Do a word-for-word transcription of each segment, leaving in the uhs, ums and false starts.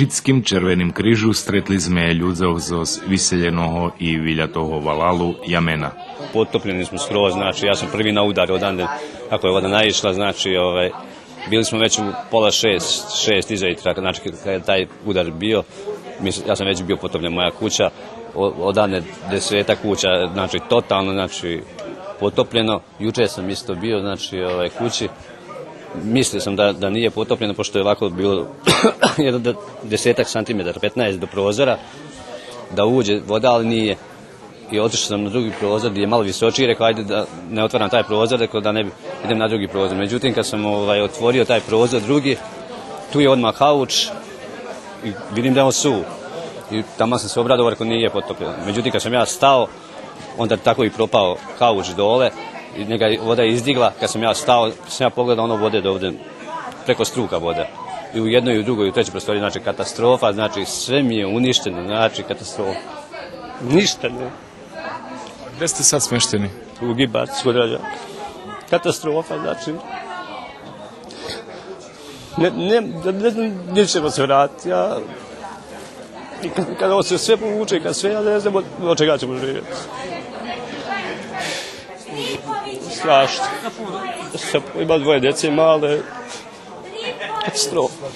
Ушидским Червеним крижу стретли зме людзох зоз виселєного и вилятого валалу Ямена. Потоплене зме скроз, значи, я сом први на удар, оданда, како је вода наишла, значи, овај, били зме већ у пола шест, шест изајутра, значи, кад, кад је тај удар био, мислим, ја сом већ био потоплјен, моја кућа, о-, оданда десетак кућа, значи, тотално, значи, потоплјено. Јуче сом исто био, значи, овај, кући. Мислио сом да, да није потопљено, пошто је овако било једно де-, десетак сантиметара, петнаесет до прозора, да уђе вода, али није. И отишао сом на други прозор, где је мало височи, и рекао, ајде да не отварам тај прозор, рекао да не би, идем на други прозор. Међутим, кад сом, овај, отворио тај прозор други, ту је одма хауч и видим да је он сув. И тамо сом се обрадовао, рекао, није потопљено. Међутим, кад сом ја стао, онда тако и пропао хауч доле, и њега вода издигла, кад сом ја стао, сом ја погледао, оно воде до овде, преко струка вода. И у једној, и у другај, и у трећој просторији, значи, катастрофа, значи, све ми је уништено, значи, катастрофа. Ништа не. Где сте сад смештени? У Гибарци, код Рађа. Катастрофа, значи. Не, не, не знам где ћемо се вратити, а и кад, кад ово се све повуче, кад све, ја не знам од, од чега ћемо живети. Страшно. Се, имам двоје деце мале. Катастрофа.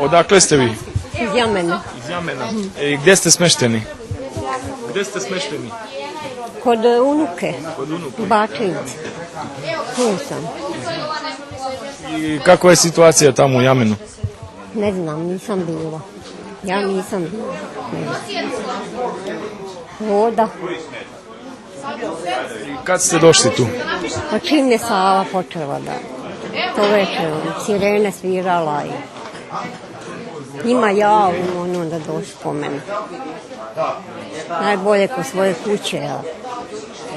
Одакле сте ви? Из Јамена. Из Јамена. Е, где сте смештени? Где сте смештени? Код унуке. Код унуке. Бачинци. Ту сам. И каква је ситуација тамо у Јамену? Не знам, нисам била. Ја нисам била. Не знам. Вода. И кад сте дошли ту? Па чим је Сава почела да. То вечер, сирене свирала и њима јавим, они онда дошли по мене. Најбоље ко своје куће, јел?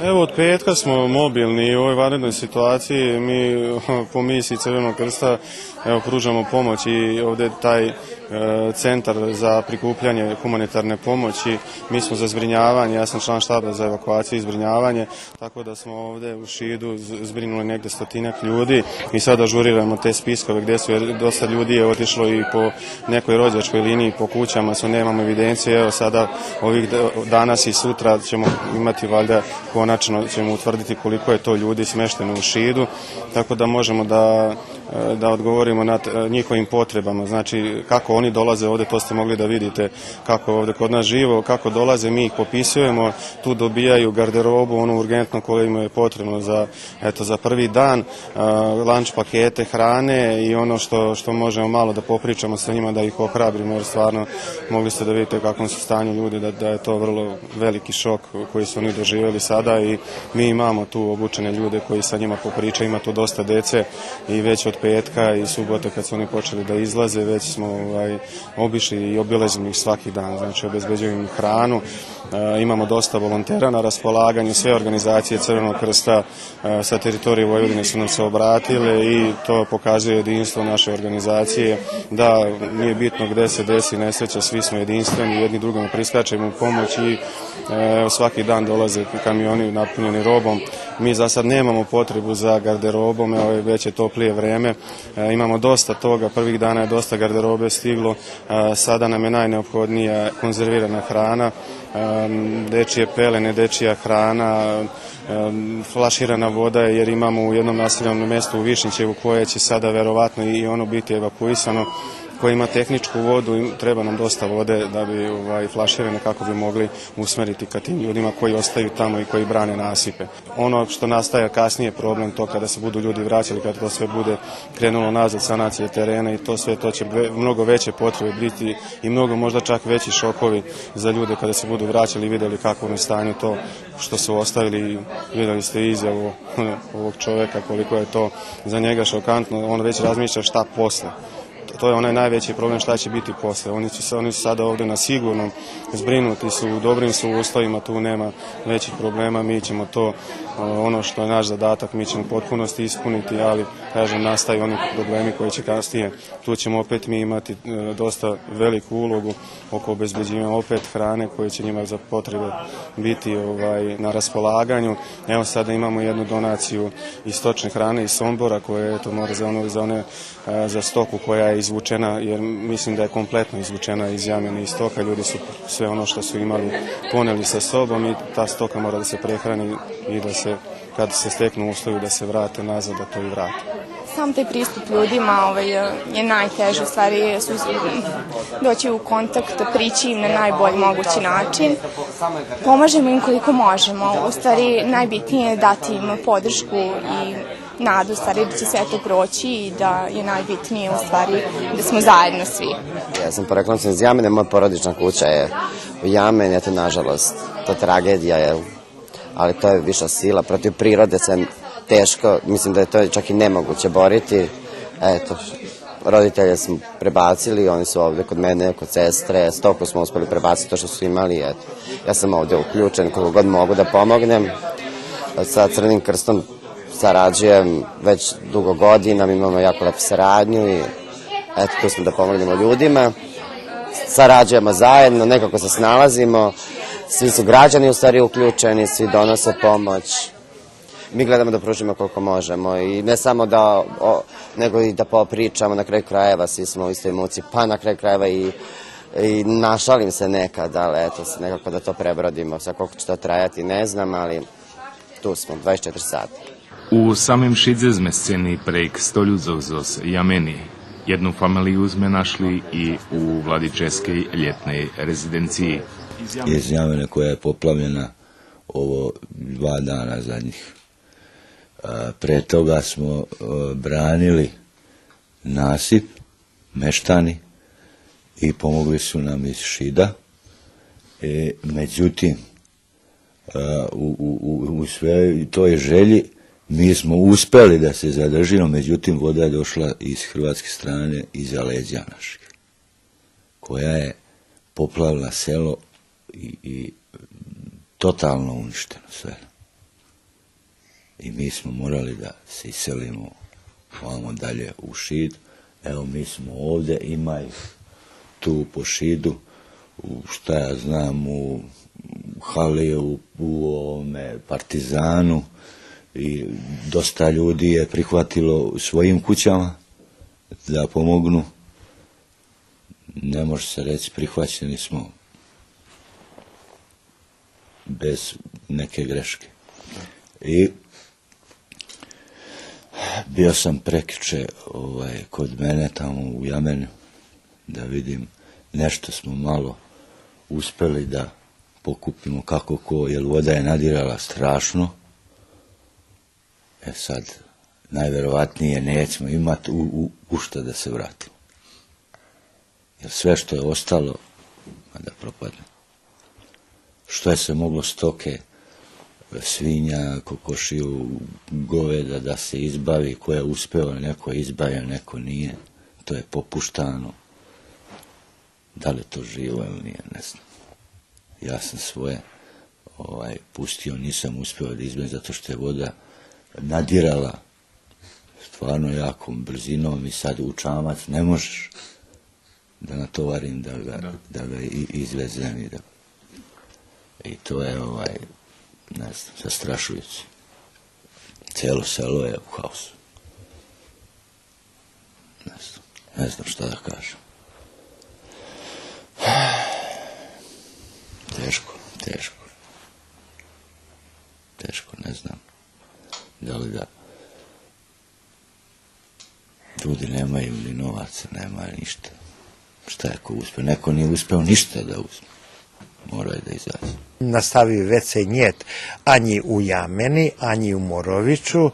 Evo, od petka smo mobilni u ovoj vanrednoj situaciji. Mi po misiji Crvenog krsta, evo, pružamo pomoć i ovdje taj, e, centar za prikupljanje humanitarne pomoći. Mi smo za zbrinjavanje, ja sam član štaba za evakuaciju i zbrinjavanje, tako da smo ovdje u Šidu z-, zbrinuli negdje stotinjak ljudi i sad ažuriramo te spiskove gdje su, jer dosta ljudi je otišlo i po nekoj rođačkoj liniji, po kućama su, nemamo evidencije. Evo sada ovih d-, danas i sutra ćemo imati, valjda, konačno ćemo utvrditi koliko je to ljudi smešteno u Šidu, tako da možemo da, e, da odgovorimo nad, e, njihovim potrebama. Znači, kako oni dolaze ovdje, to ste mogli da vidite kako je ovdje kod nas živo, kako dolaze, mi ih popisujemo, tu dobijaju garderobu, onu urgentno koju im je potrebno za, eto, za prvi dan, e, lunch pakete hrane i ono što, što možemo malo da popričamo sa njima, da ih ohrabrimo, jer stvarno mogli ste da vidite u kakvom su stanju ljudi, da, da je to vrlo veliki šok koji su oni doživjeli sada i mi imamo tu obučene ljude koji sa njima popričaju, ima tu dosta dece i već od petka i subote kad su oni počeli da izlaze, već smo, ovaj, obišli i obilazimo ih svaki dan, znači obezbeđujemo im hranu. E, imamo dosta volontera na raspolaganju, sve organizacije Crvenog krsta, e, sa teritorije Vojvodine su nam se obratile i to pokazuje jedinstvo naše organizacije, da nije bitno gde se desi nesreća, svi smo jedinstveni, jedni drugima priskačemo u pomoć i, e, evo, svaki dan dolaze kamioni napunjeni robom. Mi za sad nemamo potrebu za garderobom, evo, već je toplije vreme. E, imamo dosta toga, prvih dana je dosta garderobe stiglo, e, sada nam je najneophodnija konzervirana hrana, e, dečije pelene, dečija hrana, e, flaširana voda, jer imamo u jednom naseljenom mestu u Višnjićevu koje će sada verovatno i ono biti evakuisano, koje ima tehničku vodu, i treba nam dosta vode da bi, ovaj, flaširane, kako bi mogli usmeriti ka tim ljudima koji ostaju tamo i koji brane nasipe. Ono što nastaje kasnije problem, to kada se budu ljudi vraćali, kada to sve bude krenulo nazad, sanacije terena i to sve, to će ve-, mnogo veće potrebe biti i mnogo možda čak veći šokovi za ljude kada se budu vraćali i videli u kakvom je stanju to što su ostavili. Videli ste izjavu ovog čoveka, koliko je to za njega šokantno, on već razmišlja šta posle. To je onaj najveći problem, šta će biti posle. Oni su sa-, oni su sada ovde na sigurnom, zbrinuti su, u dobrim su uslovima, tu nema većih problema, mi ćemo to, ono što je naš zadatak, mi ćemo u potpunosti ispuniti, ali, kažem, nastaju oni problemi koji će kasnije. Tu ćemo opet mi imati, e, dosta veliku ulogu oko obezbeđivanja opet hrane koje će njima za potrebe biti, ovaj, na raspolaganju. Evo, sada imamo jednu donaciju iz stočne hrane iz Sombora, koje, eto, mora za ono, za one, e, za stoku koja je iz Izvučena, jer mislim da je kompletno izvučena iz Jamene i stoka. Ljudi su sve ono što su imali poneli sa sobom i ta stoka mora da se prehrani i da se, kad se steknu uslovi, da se vrate nazad, da to i vrate. Sam taj pristup ljudima, ovaj, je najteže, u stvari, su, doći u kontakt, prići im na najbolji mogući način. Pomažemo im koliko možemo. U stvari, najbitnije je dati im podršku i nadu, u stvari, da će sve to proći i da je najbitnije, u stvari, da smo zajedno svi. Ja sam poreklom sam iz Jamene, moja porodična kuća je u Jameni, eto, nažalost, ta tragedija je, ali to je viša sila, protiv prirode se teško, mislim da je to čak i nemoguće boriti. Eto, roditelje smo prebacili, oni su ovde kod mene, kod sestre, stoku smo uspeli prebaciti, to što su imali, eto. Ja sam ovde uključen koliko god mogu da pomognem. Sa Crvenim krstom sarađujem već dugo godina, mi imamo jako lepu saradnju i eto, tu smo da pomognemo ljudima. Sarađujemo zajedno, nekako se snalazimo. Svi su građani u stvari uključeni, svi donose pomoć. Mi gledamo da pružimo koliko možemo i ne samo da, o, nego i da popričamo, na kraju krajeva svi smo u istoj muci, pa na kraju krajeva i, i našalim se nekad, ali eto, nekako da to prebrodimo. Sad koliko će to trajati, ne znam, ali tu smo, dvadeset četiri sata. У самим Шидзе змесцени прейґ сто людзох зоз Ямени. Єдну фамелию зме нашли и у владическей лєтней резиденциї. Iz Jamene koja je poplavljena ovo dva dana zadnjih. A, pre toga smo, e, branili nasip, meštani, i pomogli su nam iz Šida. E, međutim, e, u, u, u, u sve toj želji mi smo uspeli da se zadržimo, međutim, voda je došla iz hrvatske strane, iza leđa naših, koja je poplavila selo i, i totalno uništeno sve. I mi smo morali da se iselimo ovamo dalje u Šid. Evo, mi smo ovde, ima ih tu po Šidu, u, šta ja znam, u Hali, u, u ovome Partizanu, i dosta ljudi je prihvatilo u svojim kućama da pomognu. Ne može se reći, prihvaćeni smo bez neke greške. I bio sam prekjuče, ovaj, kod mene tamo u Jamenu, da vidim, nešto smo malo uspeli da pokupimo kako ko, jer voda je nadirala strašno. E sad, najverovatnije nećemo imat u, u, u šta da se vratimo. Jer sve što je ostalo, da propadne. Što je se moglo stoke, svinja, kokošiju, goveda da se izbavi, ko je uspeo, neko je izbavio, neko nije, to je popuštano. Da li je to živo ili nije, ne znam. Ja sam svoje, ovaj, pustio, nisam uspeo da izbavim zato što je voda nadirala stvarno jakom brzinom i sad u čamac ne možeš da natovarim da ga, da. Da ga i-, izvezem i da, i to je, ovaj, ne znam, zastrašujuće. Celo selo je u haosu. Ne znam, ne znam šta da kažem. Teško, teško. Teško, ne znam. Da li da ljudi nemaju ni novaca, nemaju ništa. Šta je ko uspeo? Neko nije uspeo ništa da uzme. Mora je da izađe. Nastavi vecej njet anji u Jameni, anji u Moroviću,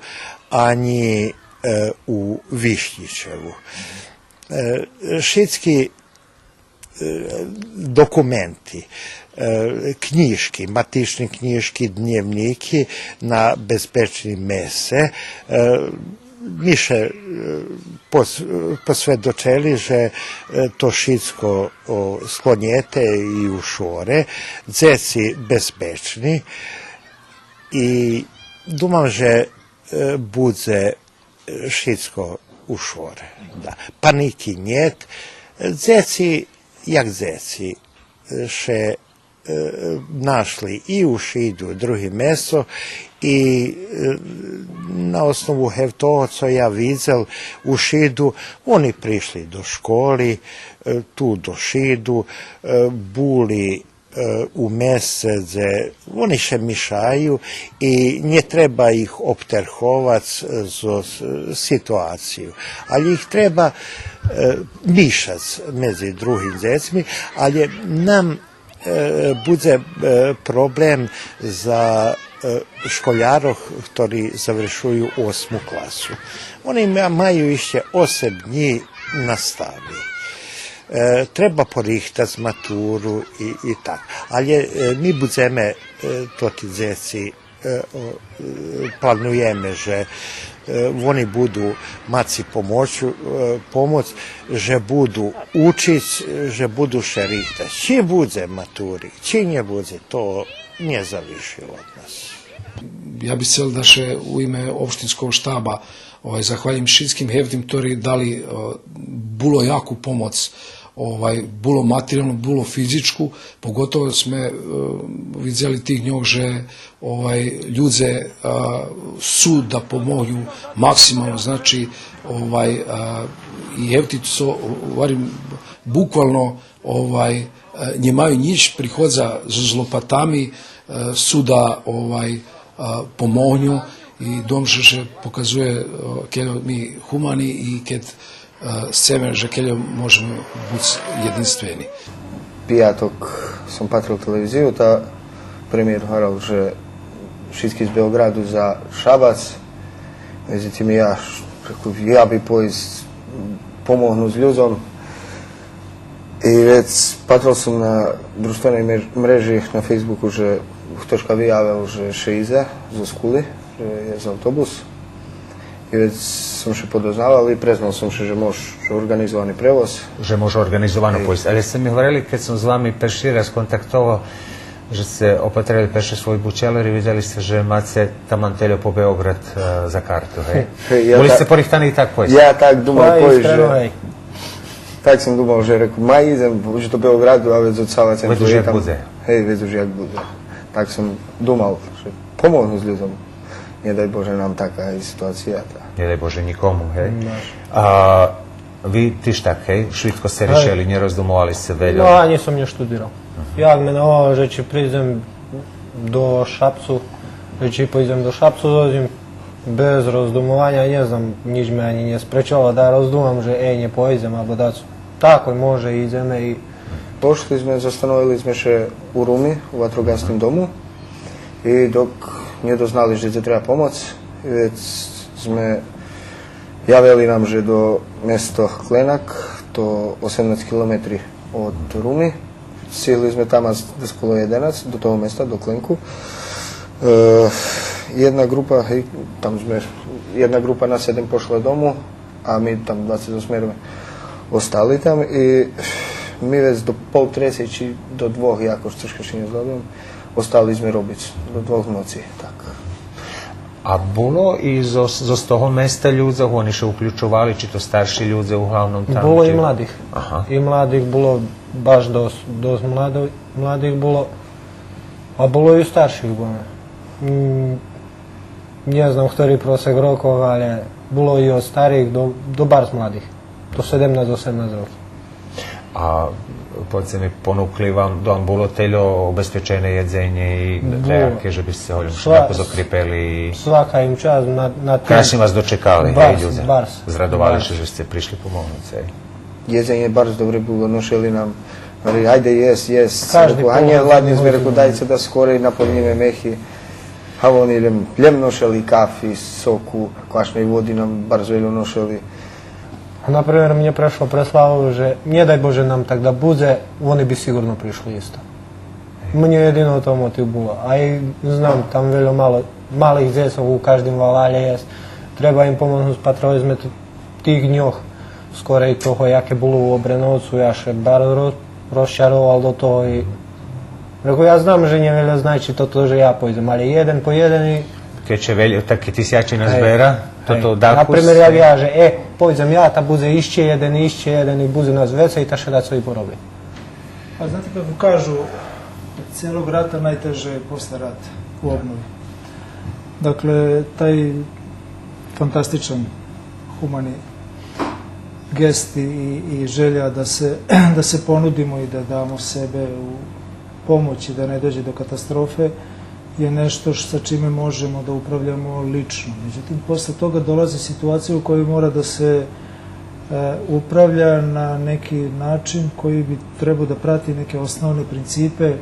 anji, e, u Višnjićevu. E, šitski, e, dokumenti, e, knjižki, matični knjižki, dnjevnїки на безпечни месце, e, ми ше, e, pos-, посведочели же, e, то шицко, о, склонєте и у шоре, дзеци безпечни и думам же, e, будзе, e, шицко у шоре. Да. Паники нєт. Дзеци, як дзеци, e, ше е, нашли и у Шиду друге место, и, е, на основу, гев, того цо я видзел у Шиду, вони пришли до школи, е, ту до Шиду, е, були, е, у месце, дзе вони ше мишаю и нє треба их обтерховац зоз, е, ситуацию. Алє их треба, е, мишац медзи другим дзецми, алє нам е, будзе, е, проблем за, е, школярох хтори завршую осму класу. Вони ма-, маю ище осем днї настави. Е, треба порихтац матуру и, и так. Алє, е, ми будземе, е, тоти дзеци е, о, е, плануєме же, е, вони буду мац помоцу, е, помоц, же буду учиц, е, же буду ше рихтац. Чи будзе матури, чи нє будзе, то нє зависи од нас. Я би сцел да ше у име општинского штаба, овай, захвалим шицким, гев, тим хтори дали, е, було яку помоц, овай, було материялну, було физичку, поготово зме, е, видзели тих дньох же овай, людзе, а, су да помогну максимално, значи, овай, а, и гевти цо, говорим, буквално, овай, а, нємаю нїч, приходза з, з лопатами, а, су да, овай, а, помогну и думам же, же показує, а, кельо ми гумани и кед е, сцеме же кельо можеме буц єдинствени. Пияток сом патрел телевизию, та премиєр гварел же шицки з Беоґраду за Шабац. Медзитим я ш-, реку, я би поїсц помогнуц людзом. И вец патрел сом на дружтвеней мер-, мрежи на Фейсбуку же хтошка виявел же ше идзе зоз Кули, же єст автобус. И вец сом ше подознавал и презнал сом ше же мож орґанизовани превоз. Же мож орґанизовано поїсц. Алє сце ми гварели, кед сом з вами перши раз контактовал, же сце опатрели перше свой бучелер и видзели сце же маце таман тельо по Беоґрад, е, за карту, гей? Гей, я... Були сце порихтани и так поїсц? Я так думал поїсц же... Так сом думал же, реку, ма идзем, же до Беоґраду, а вец оцалацем... Вец уж як будзе. Гей, вец уж як будзе. Так сом думал же помогнуц людзом. Нє дай Боже нам така и ситуация, та. Нє дай Боже нїкому, гей? А ви тиж так, гей? Швидко сце ришели, нє роздумовали сце вельо? Но, анї сом нє штудирал. Як ме наволали же чи придзем до Шапцу, же чи поїдзем до Шапцу, зозим без роздумованя, нє знам, нїч ме анї нє спречело, да роздумам же, е, нє поїдзем, або дацо. Тако може, идземе и... Пошли зме, застановели зме ше у Руми, у ватрогасним дому. И док нє дознали же дзе треба помоц, вец зме, явели нам же до место Кленак, то осемнац километри од Руми. Стигли зме там даскоро єденац, до того места, до Кленку. Е, єдна ґрупа, гей, там зме, єдна ґрупа нас седем пошла дому, а ми там двацец осмеро остали там и ми вец до пол трецей чи до двох, якош цошка ше нє згадувам, остали зме робиц до двох в ноци, так. А було и зоз, зоз того места людзох, они ше уключовали, чи то старши людзе углавном там? Було и младих. Аха. И младих було баш досц, досц младо-, младих було, а було и старших, було. М, Нє знам хтори просек рокох, алє було и од старих до, до барз младих, до седемнац, осемнац роки. А поведзце ми, понукли вам, думам, було тельо обезпечене єдзенє и... Було. Даяке же би сце голєм шляпу закрипели и... Свака им часц на, на тим. Красне вас дочекали, гей, людзе? Барз, барз. Зрадовали ше же сце пришли помогнуц, гей? Єдзенє барз добре було, ношели нам, гварели: айде єсц, єсц. Кажди... Реку, а нє, гладни зме, реку, дайце да скорей наполнїме мехи. А вони лєм, лєм ношели кафи, соку, квашней води нам барз вельо ношели. А, на пример, мнє прешло през главу же, нє дай Боже нам так да будзе, вони би сиґурно пришли исто. Мнє єдино то мотив було. А и знам, там вельо мало, малих дзецох у каждим валалє єст. Треба им помогнуц, патрели зме тих дньох скорей того, яке було у Обреновцу, я ше барз роз-, розчаровал до того и реку, я знам же нє вельо значи тото же я поїдзем, алє єден по єден и... Кед ше вельо, таки тисячи назбера, тото дакус. На пример, як я же, е, поїдзем я, та будзе ище єден, ище єден и будзе нас вецей, та ше дацо и пороби. А знаєте, як кажу, Celog rata najteže je posle rata u obnovi. Dakle, taj fantastičan humani gest i, i želja da se, da se ponudimo i da damo sebe u pomoć i da ne dođe do katastrofe je nešto š-, sa čime možemo da upravljamo lično. Međutim, posle toga dolazi situacija u kojoj mora da se, e, upravlja na neki način koji bi trebao da prati neke osnovne principe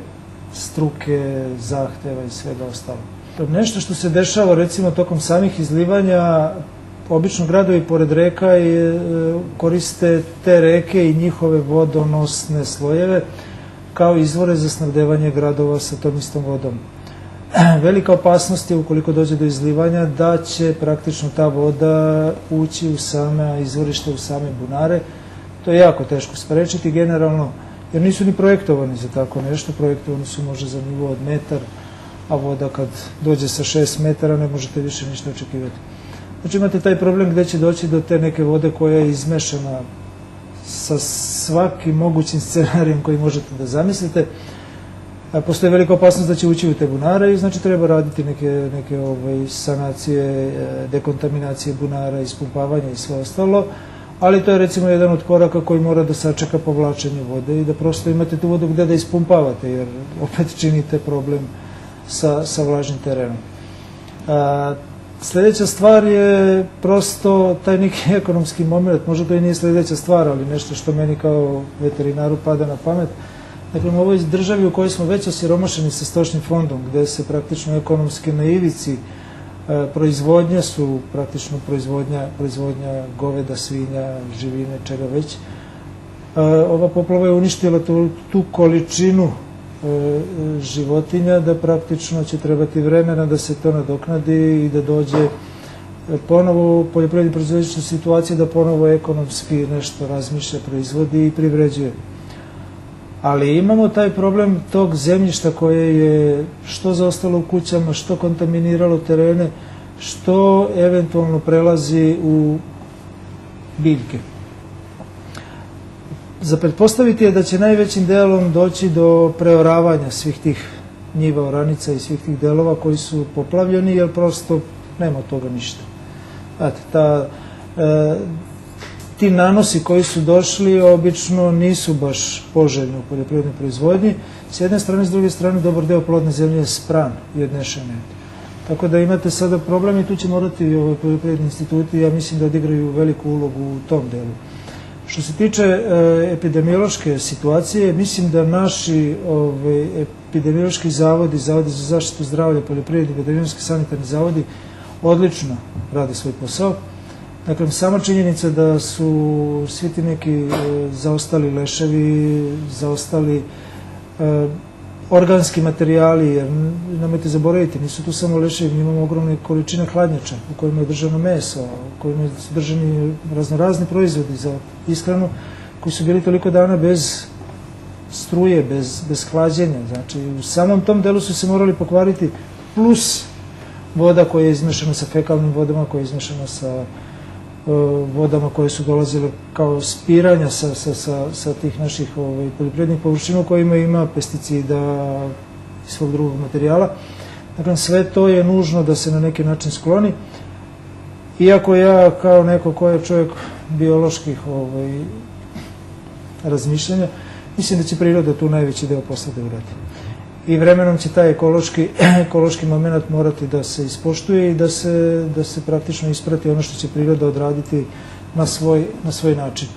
struke, zahteva i svega ostalog. Nešto što se dešava, recimo, tokom samih izlivanja, obično gradovi pored reka, e, koriste te reke i njihove vodonosne slojeve kao izvore za snabdevanje gradova sa tom istom vodom. Velika opasnost je, ukoliko dođe do izlivanja, da će praktično ta voda ući u sama izvorišta, u same bunare. To je jako teško sprečiti generalno, jer nisu ni projektovani za tako nešto. Projektovani su možda za nivo od metar, a voda kad dođe sa šest metara, ne možete više ništa očekivati. Znači, imate taj problem gde će doći do te neke vode koja je izmešana sa svakim mogućim scenarijem koji možete da zamislite. A, postoji velika opasnost da će ući u te bunare i, znači, treba raditi neke, neke, ovaj, sanacije, e, dekontaminacije bunara, ispumpavanja i sve ostalo. Ali to je, recimo, jedan od koraka koji mora da sačeka povlačenje vode i da prosto imate tu vodu gde da ispumpavate, jer opet činite problem sa, sa vlažnim terenom. A, sledeća stvar je prosto taj neki ekonomski moment, možda to i nije sledeća stvar, ali nešto što meni kao veterinaru pada na pamet. Dakle, u ovoj državi u kojoj smo već osiromašeni sa stočnim fondom, gde se praktično ekonomski na ivici, e, proizvodnje su praktično proizvodnja, proizvodnja goveda, svinja, živine, čega već, e, ova poplava je uništila tu, tu količinu, e, životinja, da praktično će trebati vremena da se to nadoknadi i da dođe, e, ponovo poljoprivredni proizvođač u situaciju da ponovo ekonomski nešto razmišlja, proizvodi i privređuje. Ali imamo taj problem tog zemljišta koje je što zaostalo u kućama, što kontaminiralo terene, što eventualno prelazi u biljke. Za pretpostaviti je da će najvećim delom doći do preoravanja svih tih njiva, oranica i svih tih delova koji su poplavljeni, jer prosto nema od toga ništa. Znate, ta, e, ti nanosi koji su došli obično nisu baš poželjni u poljoprivrednoj proizvodnji. S jedne strane, s druge strane, dobar deo plodne zemlje je spran i odnešen je. Tako da imate sada problem i tu će morati, ovaj, poljoprivredni instituti, ja mislim, da odigraju veliku ulogu u tom delu. Što se tiče, e, epidemiološke situacije, mislim da naši, ovaj, epidemiološki zavodi, zavodi za zaštitu zdravlja, poljoprivredni, veterinarski, sanitarni zavodi odlično rade svoj posao. Dakle, sama činjenica da su svi ti neki, e, zaostali leševi, zaostali, e, organski materijali, jer n-, nemojte zaboraviti, nisu tu samo leševi, mi imamo ogromne količine hladnjača u kojima je držano meso, u kojima su držani raznorazni proizvodi za ishranu, koji su bili toliko dana bez struje, bez, bez hlađenja. Znači, u samom tom delu su se morali pokvariti, plus voda koja je izmešana sa fekalnim vodama, koja je izmešana sa, e, vodama koje su dolazile kao spiranja sa, sa, sa, sa tih naših, ovaj, poljoprivrednih površina u kojima ima pesticida i svog drugog materijala. Dakle, sve to je nužno da se na neki način skloni. Iako ja, kao neko ko je čovjek bioloških, ovaj, razmišljanja, mislim da će priroda tu najveći deo posla da uradi. I vremenom će taj ekološki, ekološki moment morati da se ispoštuje i da se, da se praktično isprati ono što će priroda odraditi na svoj, na svoj način.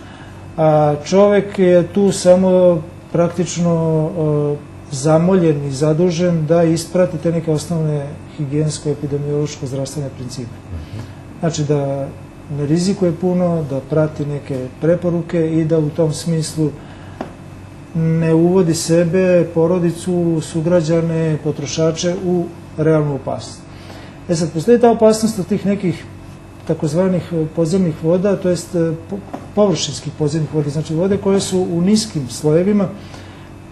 A čovek je tu samo praktično, e, zamoljen i zadužen da isprati te neke osnovne higijensko-epidemiološko zdravstvene principe. Znači, da ne rizikuje puno, da prati neke preporuke i da u tom smislu ne uvodi sebe, porodicu, sugrađane, potrošače u realnu opasnost. E sad, postoji ta opasnost od tih nekih takozvanih, e, podzemnih voda, to jest, e, po-, površinskih podzemnih voda, znači vode koje su u niskim slojevima,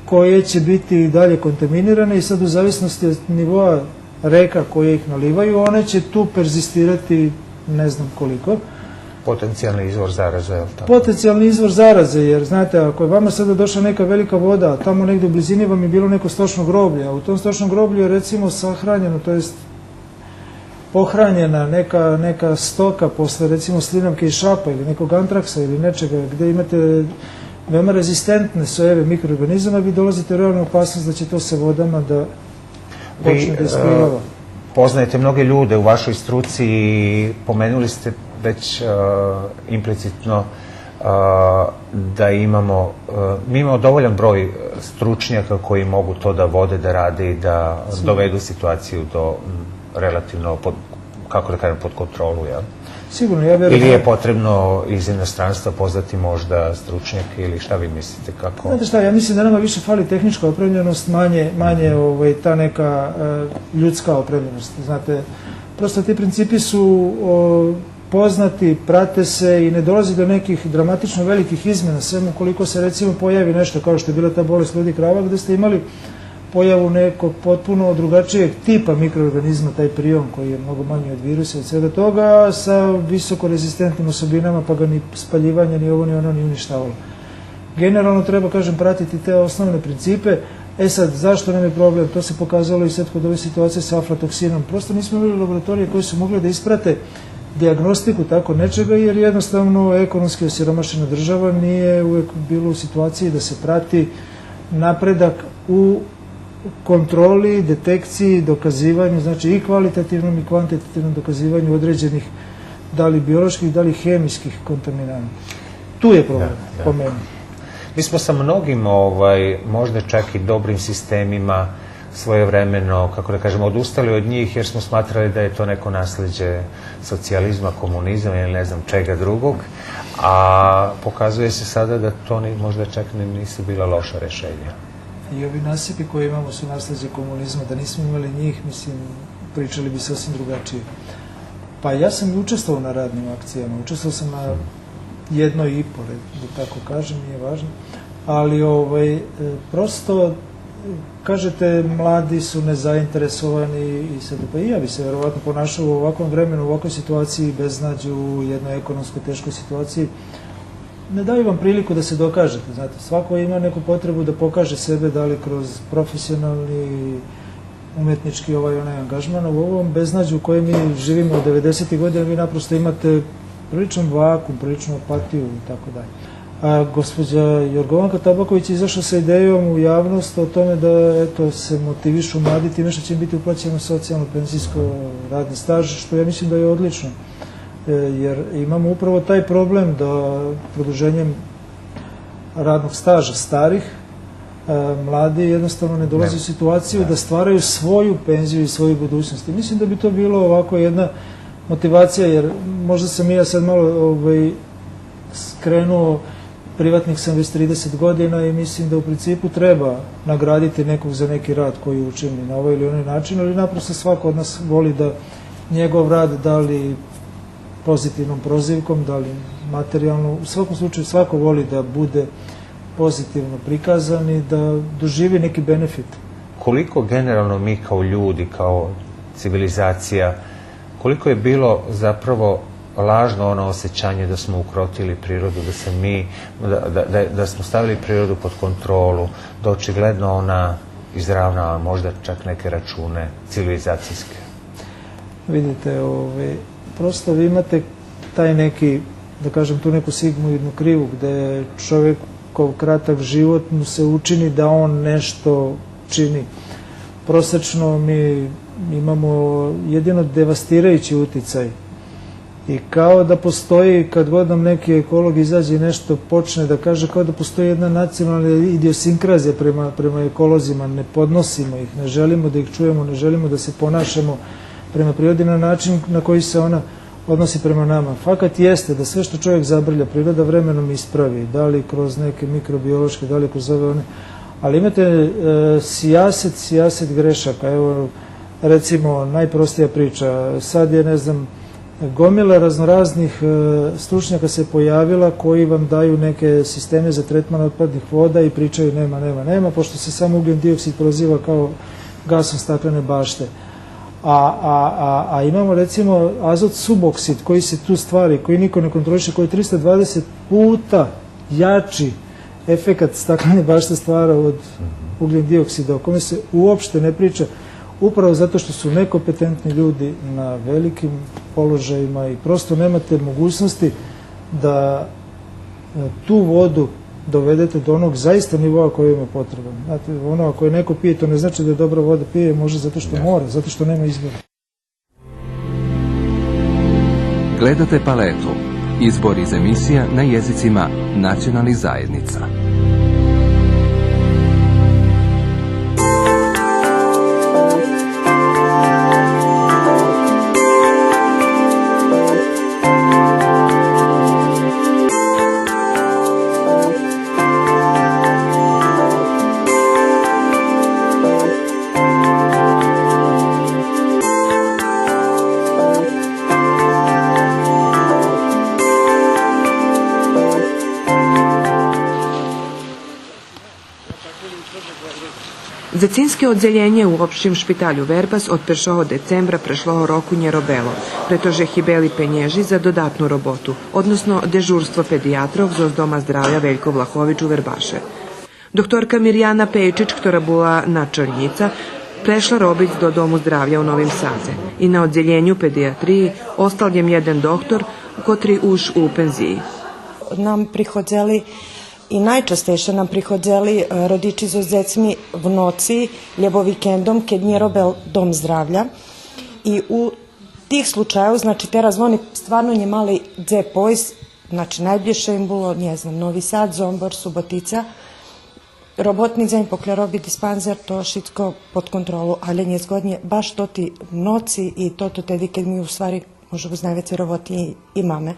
koje će biti i dalje kontaminirane i sad, u zavisnosti od nivoa reka koje ih nalivaju, one će tu perzistirati ne znam koliko. Potencijalni izvor zaraze, jel tako? Potencijalni izvor zaraze, jer, znate, ako je vama sada došla neka velika voda, a tamo negde u blizini vam je bilo neko stočno groblje, a u tom stočnom groblju je, recimo, sahranjeno, to jest pohranjena neka, neka stoka posle, recimo, slinavke iz šapa ili nekog antraksa ili nečega, gde imate veoma rezistentne sojeve mikroorganizama, vi dolazite u realnu opasnost da će to sa vodama da počne da isplivava. Vi, e, poznajete mnoge ljude u vašoj struci i pomenuli ste već, e, implicitno, e, da imamo, e, mi imamo dovoljan broj stručnjaka koji mogu to da vode, da rade i da dovedu situaciju do, m, relativno pod, kako da kažem, pod kontrolu, jel? Sigurno, ja verujem. Ili je potrebno iz inostranstva pozvati možda stručnjake, ili šta vi mislite, kako? Znate šta, ja mislim da nama više fali tehnička opremljenost, manje, manje, ovaj, ta neka, e, ljudska opremljenost. Znate, prosto ti principi su, o, poznati, prate se i ne dolazi do nekih dramatično velikih izmena, sem ukoliko se, recimo, pojavi nešto kao što je bila ta bolest ludih krava, gde ste imali pojavu nekog potpuno drugačijeg tipa mikroorganizma, taj prion koji je mnogo manji od virusa i svega toga, sa visoko rezistentnim osobinama, pa ga ni spaljivanje, ni ovo, ni ono nije uništavalo. Generalno treba, kažem, pratiti te osnovne principe. E sad, zašto nam je problem? To se pokazalo i sad kod ove situacije sa aflatoksinom. Prosto nismo imali laboratorije koje su mogle da isprate dijagnostiku tako nečega, jer jednostavno ekonomski osiromašena država nije uvek bila u situaciji da se prati napredak u kontroli, detekciji, dokazivanju, znači, i kvalitativnom i kvantitativnom dokazivanju određenih, da li bioloških, da li hemijskih kontaminanata. Tu je problem, da, da, po meni. Mi smo sa mnogim, ovaj, možda čak i dobrim sistemima svojevremeno, kako da kažem, odustali od njih jer smo smatrali da je to neko nasleđe socijalizma, komunizma ili ne znam čega drugog, a pokazuje se sada da to ni, možda čak ni nisu bila loša rešenja. I ovi nasipi koje imamo su nasleđe komunizma, da nismo imali njih, mislim, pričali bi sasvim drugačije. Pa ja sam i učestvovao na radnim akcijama, učestvovao sam na jednoj i po, re-, da tako kažem, nije važno, ali, ovaj, e, prosto, kažete, mladi su nezainteresovani i sad, pa i ja bi se verovatno ponašao u ovakvom vremenu, u ovakvoj situaciji, beznađu, u jednoj ekonomskoj teškoj situaciji. Ne daju vam priliku da se dokažete, znate, svako ima neku potrebu da pokaže sebe, da li kroz profesionalni, umetnički, ovaj, onaj angažman, u ovom beznađu u kojem mi živimo od devedesetih godina, vi naprosto imate priličan vakum, priličnu apatiju i tako dalje. A gospođa Jorgovanka Tabaković je izašla sa idejom u javnost o tome da, eto, se motivišu mladi time što će im biti uplaćeno socijalno, penzijsko, radni staž, što ja mislim da je odlično, e, jer imamo upravo taj problem da produženjem radnog staža starih, e, mladi jednostavno ne dolaze u situaciju da stvaraju svoju penziju i svoju budućnost. I mislim da bi to bilo ovako jedna motivacija, jer možda sam i ja sad malo, ovaj, skrenuo, privatnik sam već trideset godina i mislim da u principu treba nagraditi nekog za neki rad koji učini na ovaj ili onaj način, ali naprosto svako od nas voli da njegov rad, da li pozitivnom prozivkom, da li materijalno, u svakom slučaju svako voli da bude pozitivno prikazan i da doživi neki benefit. Koliko generalno mi kao ljudi, kao civilizacija, koliko je bilo zapravo lažno ono osjećanje da smo ukrotili prirodu, da se mi, da, da, da, da smo stavili prirodu pod kontrolu, da očigledno ona izravnava možda čak neke račune civilizacijske? Vidite, ovaj, prosto vi imate taj neki, da kažem, tu neku sigmoidnu krivu gde čovekov kratak život mu se učini da on nešto čini. Prosečno mi imamo jedino devastirajući uticaj i kao da postoji, kad god nam neki ekolog izađe i nešto počne da kaže, kao da postoji jedna nacionalna idiosinkrazija prema, prema ekolozima, ne podnosimo ih, ne želimo da ih čujemo, ne želimo da se ponašamo prema prirodi na način na koji se ona odnosi prema nama. Fakat jeste da sve što čovjek zabrlja, priroda vremenom ispravi, da li kroz neke mikrobiološke, da li kroz ove one, ali imate, e, sijaset, sijaset grešaka. Evo, recimo, najprostija priča, sad je, ne znam, gomila raznoraznih, e, stručnjaka se pojavila koji vam daju neke sisteme za tretman otpadnih voda i pričaju nema, nema, nema, pošto se samo ugljen dioksid proziva kao gasom staklene bašte. A, a, a, a imamo, recimo, azot suboksid koji se tu stvari, koji niko ne kontroliše, koji tristo dvadeset puta jači efekat staklene bašte stvara od ugljen dioksida, o kome se uopšte ne priča, upravo zato što su nekompetentni ljudi na velikim položajima i prosto nemate mogućnosti da, e, tu vodu dovedete do onog zaista nivoa koji ima potreban. Znate, ono, ako je neko pije, to ne znači da je dobra voda, pije možda zato što mora, zato što nema izbora. Gledate Paletu. Izbor iz emisija na jezicima nacionalnih zajednica. Дзецинске оддзелєнє у Общим шпиталю Вербас од першого децембра прешлого року нє робело, прето же хибели пенєжи за додатну роботу, односно дежурство педиятрох зоз Дома здравя Велько Влахович у Вербаше. Докторка Миряна Пейчич, котра була началнїца, прешла робиц до Дому здравя у Новим Садзе и на оддзелєню педиятриї остал лєм єден доктор, котри уж у пензиї. Нам приходзели и найчастейше нам приходзели, е, родичи зоз дзецми в ноци, лєбо викендом, кед нє робел Дом здравя. И у тих случайох, значи, тераз вони стварно нє мали дзе пойсц, значи, найблїзше им було, нє знам, Нови Сад, Зомбор, Суботица. Роботни дзень, покля роби диспанзер, то шицко под контролу, але нєзгоднє баш тоти ноци и тото теди кед ми у ствари може буц найвецей роботи и маме.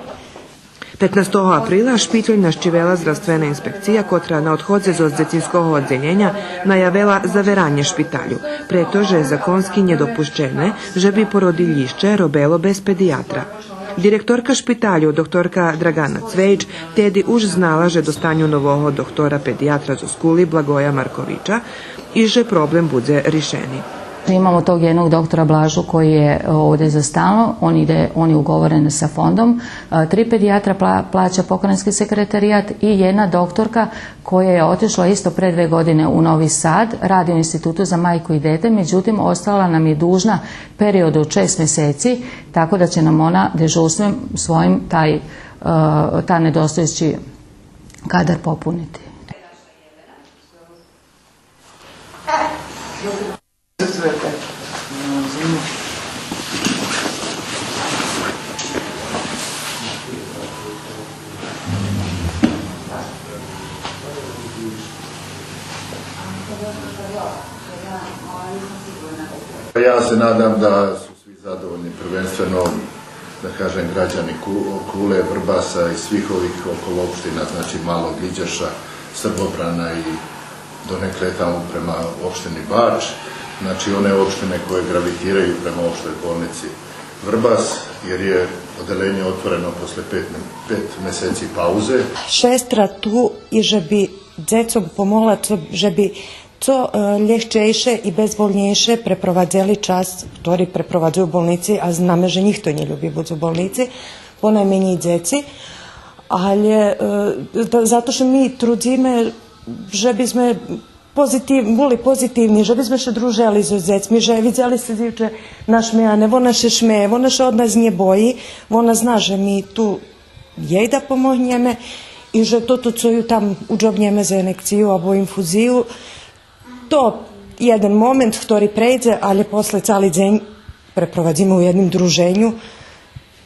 Петнастого априла шпиталь нащивела здравствена инспекция, котра на одходзе зоз дзецинского оддзелєня наявела заверанє шпиталю, прето же законски нєдопущене же би породилїще робело без педиятра. Директорка шпиталю, докторка Драгана Цвеич, теди уж знала же достаню нового доктора педиятра зоз Кули Благоя Марковича и же проблем будзе ришени. Imamo tog jednog doktora Blažu koji je ovdje za stalno, on ide, on je ugovoren sa fondom. E, tri pedijatra pla-, plaća pokrajinski sekretarijat i jedna doktorka koja je otišla isto pre dve godine u Novi Sad, radi u Institutu za majku i dete, međutim, ostala nam je dužna period od šest meseci, tako da će nam ona dežurstvom svojim taj, e, ta nedostajući kadar popuniti. Ja se nadam da su svi zadovoljni, prvenstveno, da kažem, građani Ku-, Kule, Vrbasa i svih ovih okolo opština, znači Malog Iđoša, Srbobrana i donekle tamo prema opštini Bač, znači one opštine koje gravitiraju prema opštoj bolnici Vrbas, jer je odeljenje otvoreno posle pet me-, pet meseci pauze. Шестра ту и же би дзецом помогла, цо же би цо, е, лєгчейше и безболнєйше препровадзели час, котри препровадзую у болнїци, а знаме же нїхто нє люби буц у болнїци, понайменєй дзеци. Але, е, да, зато же ми трудзиме же бизме позитив-, були позитивни, же бизме ше дружели зоз дзецми, же видзели сце дзивче нашмеяне, вона ше шмеє, вона ше од нас нє бої, вона зна же ми ту єй да помогнєме и же тото цо ю там уджобнєме за енекцию або инфузию, то єден момент хтори прейдзе, але после цали дзень препровадзиме у єдним друженю.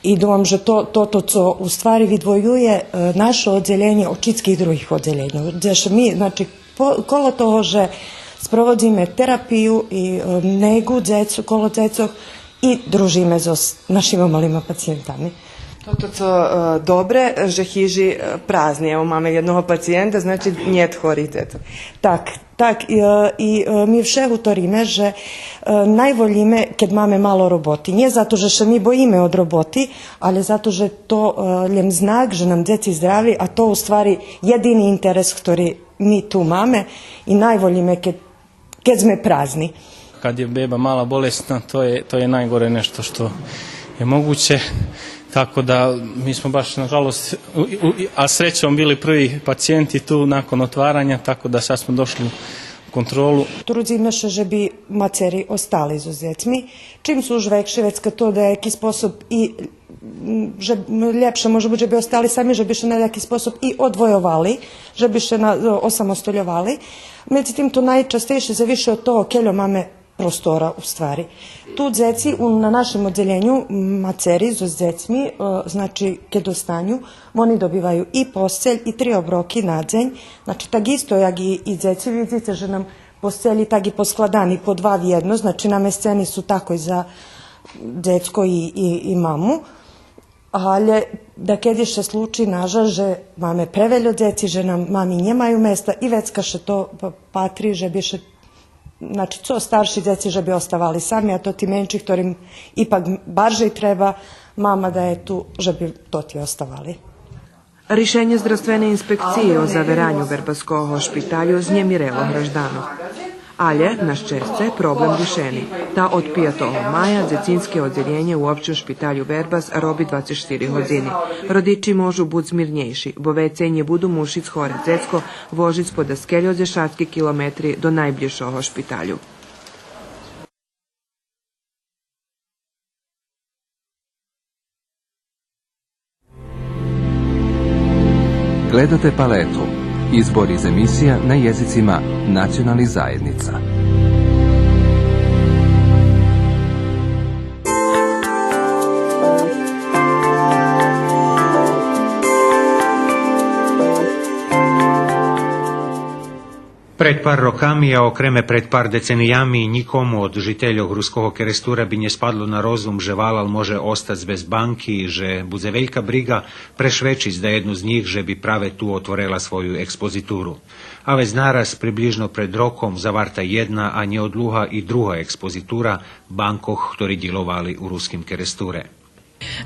И думам же то, тото цо у ствари видвоює, е, нашо оддзелєнє од шицких других оддзелєньох. Дзе ше ми, значи, по-, коло того же спроводзиме терапию и, е, нєгу дзецох, коло дзецох, и дружиме зоз нашима малима пациєнтами. Тото цо, е, добре, же хижи, е, празни. Ево, маме єдного пациєнта, значи, нєт хорих дзецох. Так, так, и, е, и, е, ми вше гуториме же, е, найволїме кед маме мало роботи. Нє зато же ше ми боїме од роботи, але зато же то, е, лєм знак же нам дзеци здрави, а то у ствари єдини интерес хтори ми ту маме и найволїме кед, кед зме празни. Kad je beba mala bolesna, to je, to je najgore nešto što je moguće. Tako da mi smo baš, nažalost, u, u, a srećom bili prvi pacijenti tu nakon otvaranja, tako da sad smo došli u kontrolu. Трудзиме ше же би мацери остали зоз дзецми. Чим су уж векши, вецка то да яки способ и, м, же лєпше може буц же би остали сами, же би ше на яки способ и одвойовали, же би ше на, осамостольовали. Медзитим, то найчастейше зависи од того кельо маме простора у ствари. Ту дзеци у, на нашим оддзелєню, мацери зоз дзецми, е, значи, кед останю, вони добиваю и посцель, и три оброки на дзень. Значи, так исто як и, и дзеци, видзице же нам посцелї так и поскладани по два вєдно, значи, намесцени су такой за дзецко и, и, и маму. Але дакеди ше случи, нажаль, же маме превельо дзеци, же нам мами нємаю места и вецка ше то п-, патри же би ше, значи, цо старши дзеци же би оставали сами, а тоти менши, хторим ипак баржей треба мама да є ту, же би тоти оставали. Ришенє здравственей инспекциї о завераню вербаского шпиталю знємирело гражданох. Але, на щесце, проблем ришени. Та од пиятого мая дзецинске оддзелєнє у Општим шпиталю Вербас роби двацец штири годзини. Родичи можу буц мирнєйши, бо вецей нє буду мушиц хоре дзецко вожиц по даскельо дзешатки километри до найблїзшого шпиталю. Gledate Paletu, izbor iz emisija na jezicima nacionalnih zajednica. Пред пар роками, а окреме пред пар децениями, нїкому од жительох Руского Керестура би нє спадло на розум же валал може остац без банки и же будзе велька бриґа прешвечиц даєдну з нїх же би праве ту отворела свою експозитуру. А вец нараз, приблїжно пред роком, заварта єдна, а нєодлуга и друга експозитура банкох хтори дїловали у Руским Керестуре.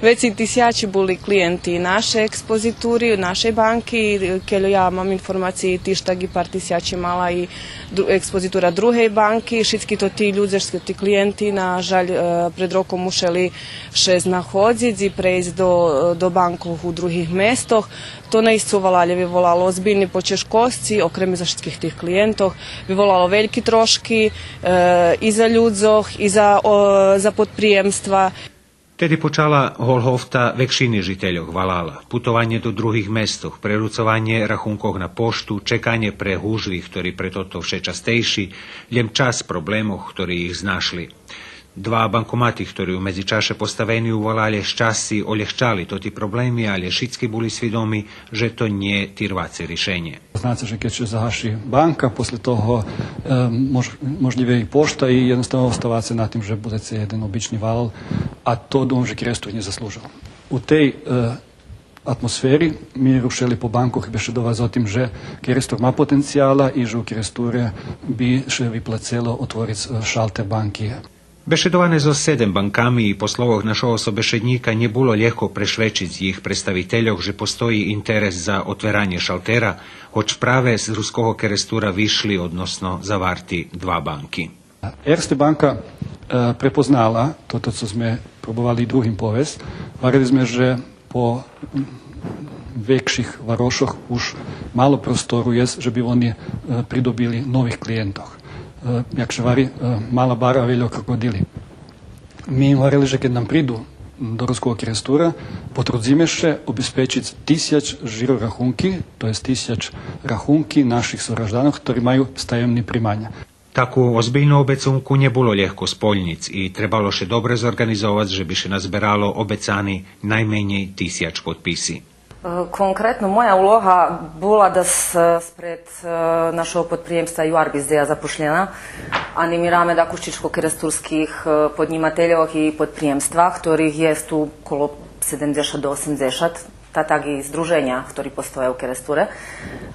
Вецей тисячи були клиєнти нашей експозитури, нашей банки. Кельо я мам информациї, тиж так и пар тисячи мала и дру-, експозитура другей банки. Шицки тоти людзе, шицки тоти клиєнти, нажаль, е, пред роком мушели ше знаходзиц и прейсц до, до банкох у других местох. То наисце у валалє виволало озбильни почежкосци, окреме за шицких тих клиєнтох. Виволало вельки трошки, е, и за людзох, и за, о, за подприємства. Теди почала голгофта векшини жительох валала: путованє до других местох, преруцованє рахункох на пошту, чеканє пре гужви, хтори пре тото вше частейши, лєм час проблемох хтори их знашли. Два банкомати хтори у медзичаше поставени у валалє щасци олєгчали тоти проблеми, але шицки були свидоми же то нє тирваце ришенє. Знаце же кед ше загаши банка, после того, е, мож-, можлїве и пошта и єдноставно оставаце на тим же будзеце єден обични валал, а то думам же Керестур нє заслужел. У тей, е, атмосфери ми рушели по банкох бешедовац о тим же Керестур ма потенцияла и же у Керестуре би ше виплацело отвориц, е, шалтер банки. Бешедоване зоз седем банками и по словох нашого собешеднїка нє було лєгко прешвечиц їх представительох же постої интерес за отверанє шалтера, гоч праве з Руского Керестура вишли, односно заварти два банки. Ерсте банка, е, препознала тото цо зме пробовали и другим повесц. Гварели зме же по векших варошох уж мало простору єст же би вони, е, придобили нових клиєнтох. Е, як ше гвари, е, мала бара, вельо крокодили. Ми им гварели же кед нам приду до Руского Керестура, потрудзиме ше обезпечиц тисяч жиро рахунки, то єст тисяч рахунки наших согражданох хтори маю стаємни приманя. Таку озбильну обецунку нє було лєгко сполнїц и требало ше добре зорґанизовац же би ше назберало обецани найменєй тисяч подписи. Е, конкретно моя улога була да с-, спред, е, нашого подприємства Юарбис, дзе я запошлєна, анимираме дакус шицко керестурских, е, поднїмательох и подприємства, хторих єст ту коло седемдзешат до осемдзешат, та так и здруженя хтори постоя у Керестуре,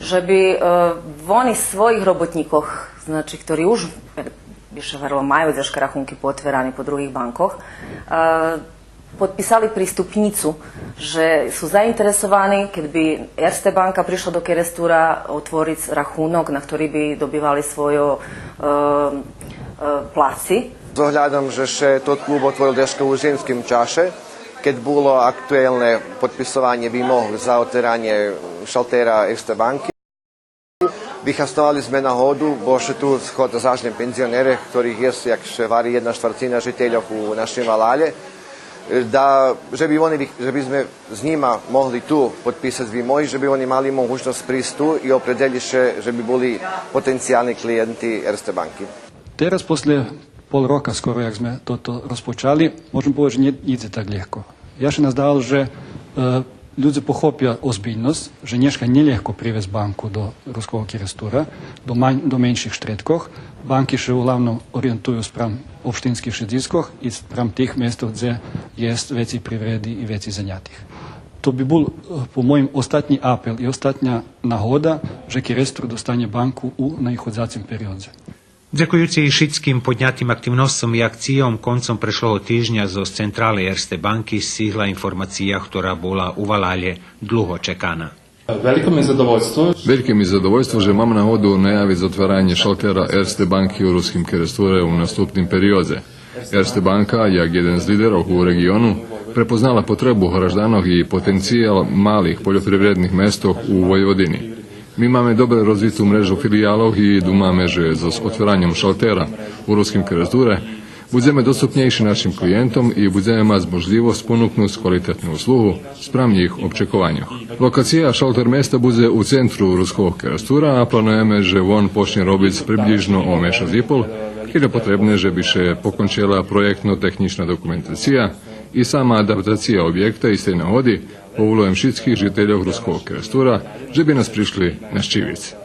же би, е, вони своїх роботнїкох, значи, хтори уж, е, би ше гварело, маю дзешка рахунки поотверани по других банкох, е, подписали приступнїцу, же су заинтересовани, кед би Ерсте банка пришла до Керестура, отвориц рахунок на хтори би добивали свойо, е, е, плаци. З оглядом же ше тот клуб отворил дешка у зимским чаше, кед було актуелне подписованє вимог за отверанє шалтера Ерсте банки, вихасновали зме нагоду, бо ше ту сходза заш лєм пензионере, хторих єст, як ше гвари, єдна штварцина жительох у нашим валалє, да, же би вони вих-, же би зме з нїма могли ту подписац вимоги, же би вони мали могучносц присц ту и опредзелїц ше же би були потенциялни клиєнти Ерсте банки. Тераз, после пол рока скоро, як зме тото розпочали, можем повесц же нє идзе так лєгко. Я ше наздавал же, е, людзе похопя озбильносц, же нєшка нє лєгко привесц банку до Руского Керестура, до ман-, до менших штредкох. Банки ше углавном ориєнтую спрам општинских шедзискох и спрам тих местох дзе єст вецей привреди и вецей занятих. То би бул, е, по моїм, остатнї апел и остатня нагода же Керестур достанє банку у наиходзацим периодзе. Дзекуюци шицким поднятим активносцом и акцийом, концом прешлого тижня зоз централи Ерсте банки сцигла информация хтора була у валалє длуго чекана. Veliko mi je zadovoljstvo. Вельке ми задовольство же мам нагоду наявиц отверанє шалтера Ерсте банки у Руским Керестуре у наступним периодзе. Ерсте банка, як єден з лидерох у реґиону, препознала потребу гражданох и потенциял малих польопривредних местох у Войводини. Ми маме добре розвиту мрежу филиялох и думаме же зоз отвераньом шалтера у Руским Керестуре будземе доступнєйши нашим клиєнтом и будземе мац можлївосц понукнуц квалитетну услугу спрам нїх очекованьох. Локация шалтер места будзе у центру Руского Керестура, а плануєме же вон почнє робиц приблїжно о мешац и пол, кед є потребне же би ше покончела проєктно-технїчна документация и сама адаптация обєкта. Из тей нагоди поволуєм шицких жительох Руского Керестура же би нас пришли нащивиц.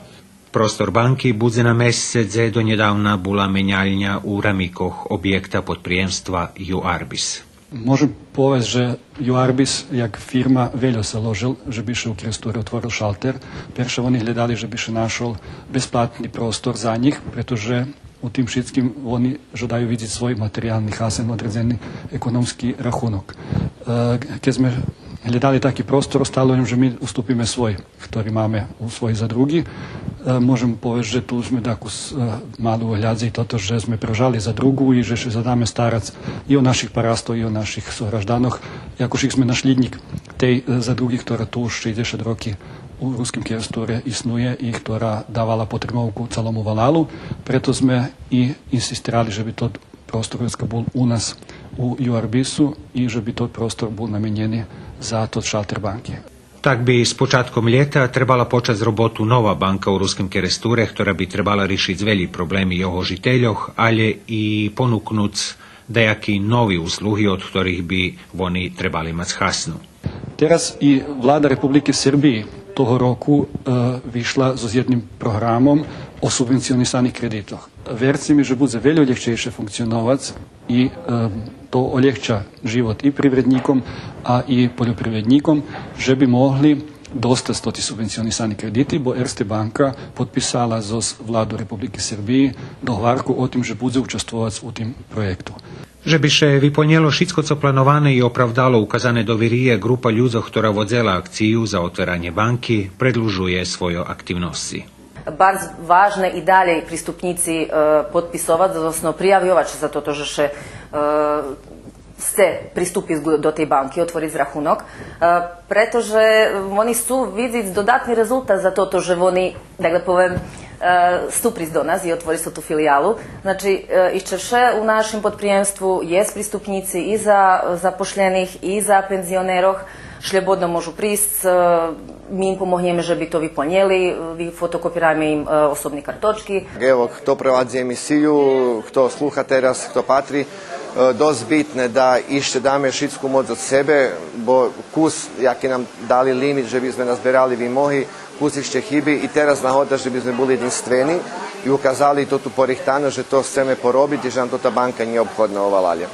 Простор банки будзе на месце дзе донєдавна була менялня у рамикох обєкта подприємства Юарбис. Можем повесц же Юарбис як фирма вельо ше зложел же би ше у Керестуре отворел шалтер. Перше вони глєдали же би ше нашол безплатни простор за нїх, прето же у тим шицким вони жадаю видзиц свой материялни хасен, одредзени економски рахунок. Е, кед зме глєдали таки простор, остало лєм же ми уступиме свой, хтори маме у своєй задруґи. Е, можем повесц же ту зме дакус, е, мали у оглядзе и тото же зме превжали задруґу и же ше жадаме старац и о наших парастох и о наших согражданох. Якош зме нашлїднїк тей, е, задруґи, хтора ту уж шейдзешат роки у Руским Керестуре иснує и хтора давала потримовку цалому валалу, прето зме и инсистирали же би тот простор вецка бул у нас у Юарбису и же би тот простор бул наменєни за тот шалтер банки. Так би з початком лєта требала почац роботу нова банка у Руским Керестуре, хтора би требала ришиц велї проблеми його жительох, алє и понукнуц даяки нови услуги, од хторих би вони требали мац хасну. Тераз и Влада Републики Сербиї того року, е, вишла зоз єдним програмом о субвенционисаних кредитох. Верце ми же будзе вельо лєгчейше функционовац и, е, то олєгча живот и привреднїком, а и польопривреднїком, же би могли достац тоти субвенционисани кредити, бо Ерсте банка подписала зоз Владу Републики Сербиї догварку о тим же будзе участвовац у тим проєкту. Же би ше виполнєло шицко цо плановане и оправдало указане довириє, ґрупа людзох, хтора водзела акцию за отверанє банки, предлужує свойо активносци. Барз важне и далєй приступнїци, е, подписовац, односно приявйовац ше за тото же ше, е, сце приступиц до, до тей банки, отвориц рахунок, е, прето же вони сцу видзиц додатни резултат за тото же вони, так да повем, е, сцу присц до нас и отвориц тоту филиялу. Значи, е, ище вше у нашим подприємству єст приступнїци и за запошлєних, и за пензионерох. Шлєбодно можу присц, е, ми им помогнєме же би то виполнєли, е, фотокопираме им, е, особни карточки. Ево, хто провадзи емисию, хто слуха тераз, хто патри, е, досц битне да ище даме шицку моц од себе, бо кус, яки нам дали лимит же би зме назберали вимоги, кус ище хиби и тераз нагода же би зме були єдинствени и указали тоту порихтаносц же то сцеме поробиц и же нам тота банка нєобходна овалалє.